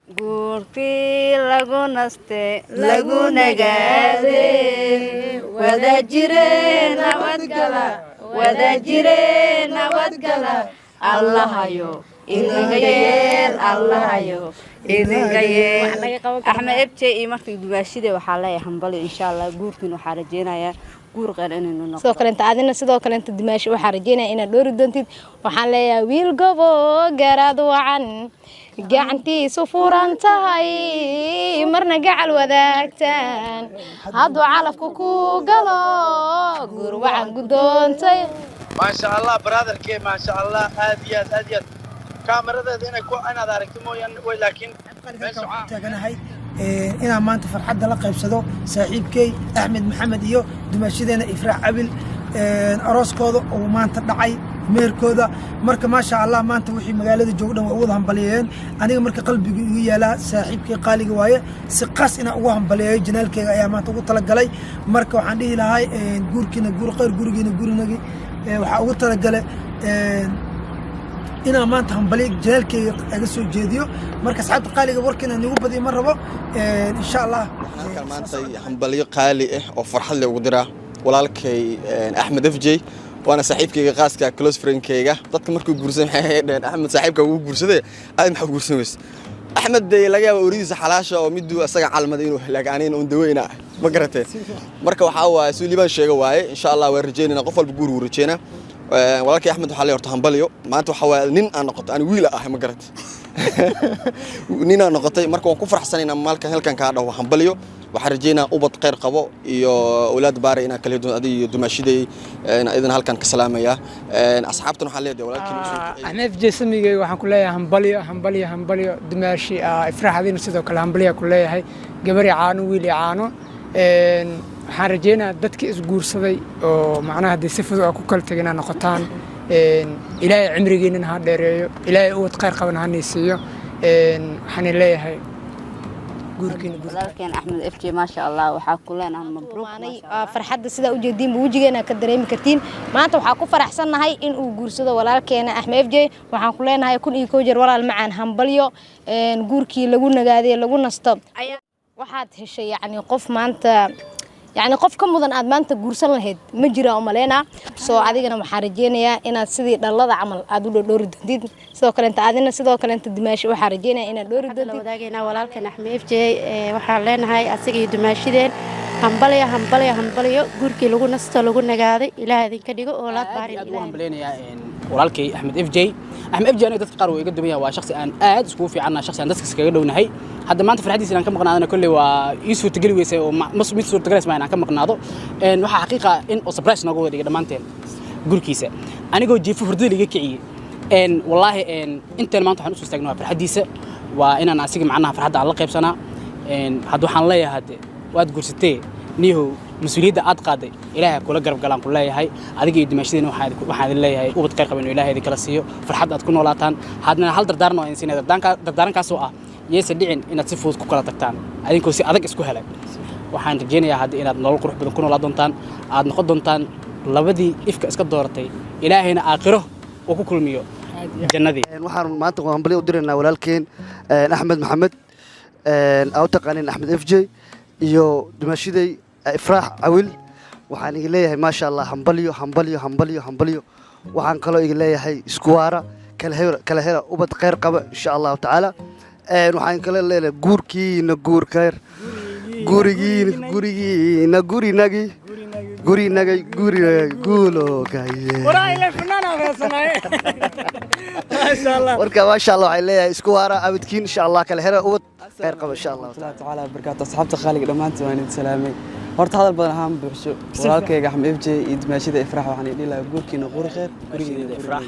Guurkii lagu naste, lagu nagaade, wada jire nabadgala, wada jire nabadgala. Allahayo idinka yeel, Allahayo idinka yeel. Axmed FJ iyo markii dumaashida waxaa leeyahay hambali, insha Allah guurkiin waxaa rajeynayaa guur qeyr inaynu noqdo. Sidoo kaleenta adina, sidoo kaleenta dimaashi waxaa rajeynaya inaad dhoori doontid. Waxaan leeyahay wiil gobo garaad wacan, gacantiisu furan tahay, marna gacal wadaagtaan, hadduu calafku ku galo guur wacan gudoontay. Maasha Allah, brotherkee, maasha Allah, aad iyo aad, aad iyo aad. Kaamiradeeda inay ku inaad aragto mooyaane way, laakiin meesha taaganahay inaan maanta farxadda la qaybsado saaxiibkey Axmed Maxamed iyo dumaashadeena Ifraax Cabil, arooskooda uu maanta dhacay, meherkooda. Marka maasha Allah, maanta wixii magaalada joogo dhan waa u wada hambaliyeeyeen. Aniga marka qalbiga igu yaalaa saaxiibkay qaaliga waaye, si qaas inaan ugu hambaliyeeyo channelkeyga ayaa maanta ugu talagalay. Marka waxaan dhihi lahay guurkiina guur khayr, gurigiina gurinagi. Waxaa ugu talagalay inaan maanta hambaliyo channelkeyga aga soo jeediyo. Marka asxaabta qaaliga, warkiina nigu badiyo ma rabo, insha Allah. Halkan maanta hambalyo qaali ah oo farxad leh ugu diraa walaalkay Axmed FJ, waana saaxiibkayga qaaska, close friendkayga. Dadka markuu guursaday maxay dhaheen? "Axmed saaxiibka wuu guursaday, aad maxaa guursan weyse?" Axmed dee laga yaaba ooridiisa xalaasha oo miduu asaga calmaday inuu laakiin anigana un daweyna, ma garatee? Marka waxaa waaye suu Liibaan sheega waaye, insha Allah waan rajeynayna, qof walba guur wuu rajeynaa. Walaalkay Axmed waxaa leeyahay horta hambalyo. Maanta waxaa waaye nin aan noqotay, ani wiil ah, ma garatay? Nin aan noqotay. Marka waan ku faraxsanaynaa maalkan halkan kaa dhaho hambalyo. Waxaan rajeynaa ubad khayr qabo iyo awlaad baara inaan kala doon adiga iyo dumaashiday idin halkan ka salaamaya. Asxaabtan waxaan leeyahay walaalkiin usoo duceeyay. Axmed FJ samigay waxaan ku leeyahay hambalyo, hambalyo, hambalyo. Dumaashi Ifraax, adina sidoo kale hambalyaa ku leeyahay. Gabari caano, wiil caano. Waxaan rajeynayaa dadkii isguursaday oo macnaha haddii si fudud oo ku kala tegay inaad noqotaan. Ilaahay cimrigiinana ha dheereeyo, Ilaahay ubad khayr qaban ha siiyo. Waxaan leeyahay guurkiina guur. Walaalkeen Axmed FJ, maasha Allah, waxaa ku leenahay mabruuq. Farxadda sidaa ujeediinba wejigeena ka dareemi kartiin. Maanta waxaa ku faraxsannahay in uu guursado walaalkeena Axmed FJ. Waxaan ku leenahay 1001 jeer, walaal macaan, hambalyo. Guurkii lagu nagaadiyo, lagu nasto waxaad heshay. Yacni qof maanta, yacni qof ka mudan aad maanta guursan lahayd ma jira umaleynaa. Soo adigana waxaan rajeynayaa inaad sidii dhallada camal aad u dhoori doontid. Sidoo kaleenta adina, sidoo kaleenta dimaashi waxaan rajeynayaa inaad dhoori la doontid. Wadaagaynaa walaalkan Axmed FJ. Waxaan leenahay asaga iyo dumaashideen hambalyo, hambalyo, hambalyo. Guurkii lagu nasto, lagu nagaaday Ilaah idinka dhigo oo laad baarin. Aad ugu hambaleynayaa walaalkay Axmed FJ. Axmed FJ aniga dadka qaar wuu iga duwan yahay, waa shakhsi aan aad iskugu fiicannahay, shakhsi aan dadka iskaga dhownahay. Hadda maanta farxadiisa inaan ka maqnaadana kolley waa ii suurtageli weysay oo mid suurtagalaysa ma inaan ka maqnaado. Waxaa xaqiiqa in oo surprise nooga wada dhigay dhammaanteen gurkiisa, anigoo jiifo hurdada liiga kiciyey. Wallaahi inteen maanta waxaan usoo istaagnay waa farxadiisa, waa inaan asiga macnaha farxadda aan la qaybsanaa. Hadda waxaan leeyahay hadde waad guursatee niyahow, mas-uuliyadda aad qaaday Ilaahay kula garab galaan ku leeyahay. Adiga iyo dimaashadeena waxaan idin leeyahay ubad khayr qaba inuu Ilaahay idin kala siiyo, farxad aad ku noolaataan. Haddana hal dardaaran oo idin siinaya, dardaarankaasoo ah yaysan dhicin inaad si fudud ku kala tagtaan adinkoo si adag isku helay. Waxaan rajeynayaa hadda inaad nolol qurux badan ku noolaan doontaan, aad noqon doontaan labadii ifka iska dooratay, Ilaahayna aakhiro uu ku kulmiyo jannadii. Waxaan maanta hambalyo u diraynaa walaalkeen Axmed Maxamed, aa u taqaanin Axmed FJ, iyo dumaashiday Ifraax Cawil. Waxaan idin leeyahay maasha Allah, hambalyo, hambalyo, hambalyo, hambalyo. Waxaan kaloo idin leeyahay isku waara, kala hela, kala hela ubad khayr qaba insha Allahu tacaala. Waxaan kale leeyahay guurkiina guur khayr, gurigiina gurigiina gurinagi gurinagay gurinagay guulogaye. Marka maasha Allah, waxay leeyahay isku waara abadkiin insha Allah, kala hela ubad khayr qaba insha Allah. Tacaala barakaatu. Asxaabta qaaliga dhammaantiin waan idin salaamay. Horta hadal badan ahaan buuxsho. Walaalkayga Axmed FJ iyo dumaashida Ifraax waxaan idin dhihi lahaa guurkiina quri khayr, gurigiina Ifraax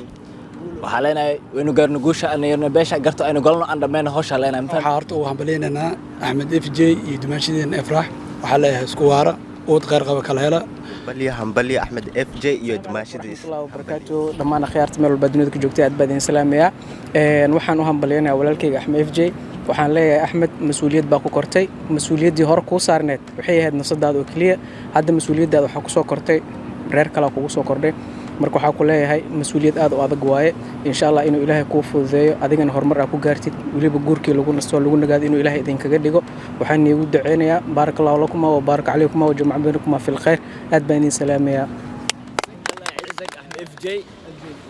waxaa leenahay waynu gaarno guusha, aynu yarno beesha garto, aynu golno, aan dhammayno hawsha leenahay. Waxaa horta ugu hambaleynaynaa Axmed FJ iyo dumaashadeena Ifraax. Waxaa leeyahay isku waara, ubad khayr qaba kala hela. Hambalyo, hambalyo, Axmed FJ iyo dumaashadiisa. Barakaatu dhammaan akhyaarta meel walba dunida ka joogtay, aad baa idin salaamayaa. Waxaan u hambalyaynayaa walaalkayga Axmed FJ. Waxaan leeyahay Axmed, mas-uuliyad baa ku kortay. Mas-uuliyaddii hore kuu saarneed waxay ahayd nafsadaada oo keliya. Hadda mas-uuliyaddaada waxaa kusoo kortay reer kalaa kugu soo kordhay. Marka waxaa ku leeyahay mas-uuliyad aad u adag waaye. Insha Allah inuu Ilaahay kuu fududeeyo, adigana horumar aa ku gaartid, weliba guurkii lagu nasto lagu nagaado inuu Ilaahay idinkaga dhigo. Waxaan iigu duceynayaa baaraka Allahu lakuma wa baaraka calaykum wa jamaca baynakuma fil khayr. Aad baan idin salaamayaa. F J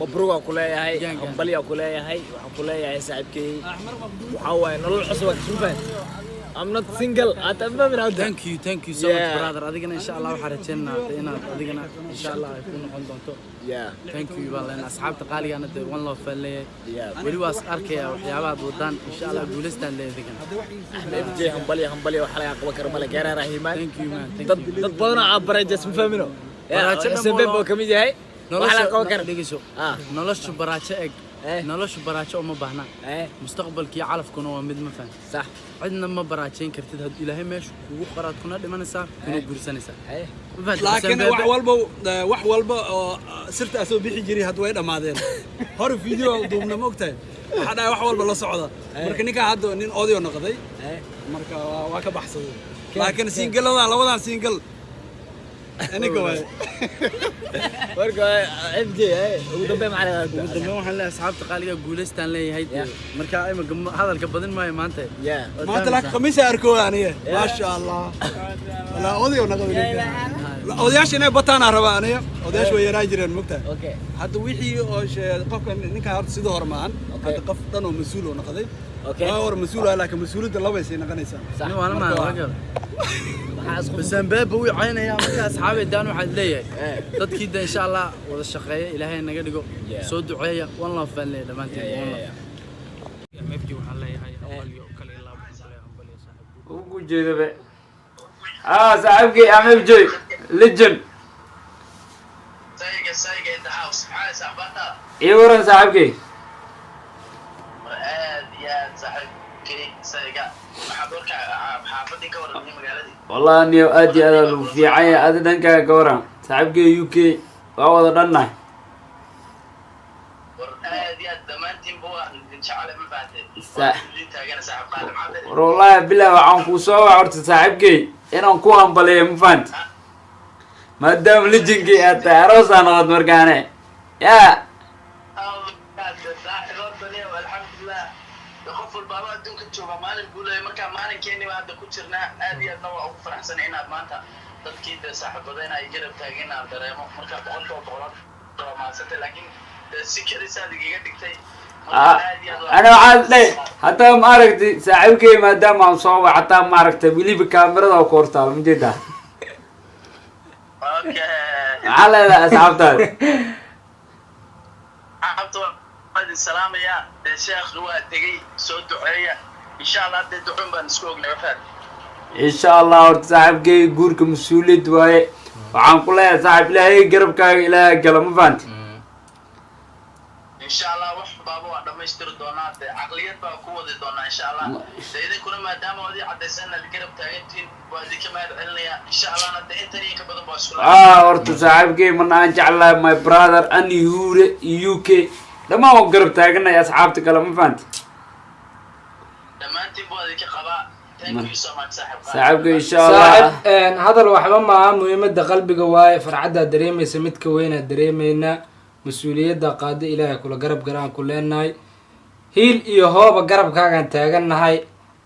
mabruuq aan ku leeyahay, hambalyo aan ku leeyahay, waxaan ku leeyahay saaxiibkay, waxaa waaye nolol cusub aan kasoo fahan. I'm not single. Atamamin out. Thank you, thank you so much, brother. Adigana insha Allah waxaan rajaynaynaa inaad adigana insha Allah ay ku noqon doonto. Thank you baan leenahay asxaabta qaaliga ana dee one love baan leeyahay. Weli waa is arkayaa waxyaabaha aad wadaan, insha Allah guulaystaan leeyahay adigana. Axmed F J hambalyo, hambalyo, waxa laga qaban karo male gaaraan rahimaan. Thank you man. Thank dad you. Dad badan oo baray just ma fahmino. Baraajo dhan Sabab oo kamid yahay. Waxa laga qaban karo. Dhegeyso. Noloshu baraajo eg. Noloshu baraajo uma baahna. Mustaqbalkii calafkuna waa mid ma fahan. Sax. Cidna ma baraajayn kartid, haddii Ilaahay meesha kugu qoraad kuna dhimanaysaa kuna guursanaysaa. Laakiin wax walba oo sirta soo bixi jiray hadda way dhamaadeen. Hore video duubna ma ogtahay, waxaa dhahay wax walba la socda. Marka ninka hadda nin odayo noqday, marka waa ka baxsaday. Laakiin singalada labadan single aniga waay. Marka F J ugu dambeyn maxaa leedahay? Ugu dambeyn waxaan leeyahay asxaabta qaaliga guulaystaan leeyahay. Marka imika hadalka badin maayo maanta. Maanta laakiin khamiis arko aniga, maasha Allah, wala odayo noqday ninka. Odayaasha inay bataan aan rabaa aniga. Odayaasha way yaraa jireen mogtahay. Hadda wixii oo qofka ninka horta sidoo hore maahan. Hadda qof dhan oo mas-uul oo noqday. Waa hore mas-uul ah, laakiin mas-uuliyadda laba ay noqonaysaa. Nin waana ma laga Basanbaaba wuu caynayaa. Marka asxaabay daan waxaad leeyahay dadkii da insha Allah wada shaqeeya Ilaahay naga dhigo, soo duceeya. One love baan leeyahay dhammaantiin, one love. MFG waxaan leeyahay hambalyo kale ilaa waxaan leeyahay hambalyo saaxiib. Ugu jeedabe saaxiibkay Axmed J legend. Sayga sayga in the house. Maxaa saaxiibada? Ii waran saaxiibkay. Aad iyo aad saaxiibkay sayga. Maxaad warka xaafadii ka waran magaaladii? Wallahi niyo aad iyo aad lagu fiican yahay. Adi dhankaaga ka waran saaxiibkay? UK waa wada dhannahay. War aad iyo aad dhammaantiinba waan idin jecelahay, ma fahanteen? Idin taagana saaxiib qaali maxaad. War wallahi bilah waxaan kuu soo wac horta saaxiibkay inaan ku hambaleeyo, ma fahanti, maadaama legendkii aad tahay aroosaa noqod markaane yaa. Saaxiib horta niyo alxamdulilah, qof walbaaba adduunka jooga maalin buu leeyahay. Marka maalinkeeni baa hadda ku jirnaa. Aad iyo aadna waa ugu faraxsanay inaad maanta dadkii dee saaxiibadayna ay garab taagan aan dareemo. Marka 100% waa mahadsantay, laakiin dee si kelisaad igaga dhigtay. Ana waxaan dhahay hataa ma aragtay saaxiibkay maadaama aan soo wac hataa ma aragtay weliba kaamirada ku hortaalo ma jeedaa. Maxaa leedahay asxaabtaada? Asxaabta waa idin salaamayaa. Dee sheekh waa tegey, soo duceeya insha Allah. Dee ducun baan isku ognay wafaad. Insha Allah. Horta saaxiibkay guurka mas-uuliyad waaye. Waxaan ku leeyahay saaxiib Ilaahay garabkaaga Ilaahay gala, ma fahanti? Insha Allah wax baaba waa dhammaystiri doonaa, dee caqliyad baa ku wadi doonaa insha Allah. Dee idinkuna maadaama ood ii caddaysan inaad garab taagantihiin waa idinka mahad celinayaa insha Allahna. Dee intan iyo ka badan baa isku Horta saaxiibkay mana aan jeclahay, my brother ani hure UK dhammaan waan garab taaganay asxaabta kale, ma fahanti? Dhammaantiin baa idinka qabaa. Thank you so much saaxiib. Saaxiibka insha Allah. Saaxiib, hadal waxba maaha, muhiimadda qalbiga waaye. Farxaddaa dareemaysa mid ka weynaa dareemaynaa. Mas-uuliyadda qaada Ilaahay kula garab garaan ku leenahay. Hiil iyo hooba garabkaagaan taagannahay.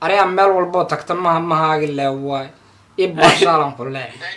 Arigaa meel walboo tagta maha mahaagi lee waay ibashaalan ku leeyahay.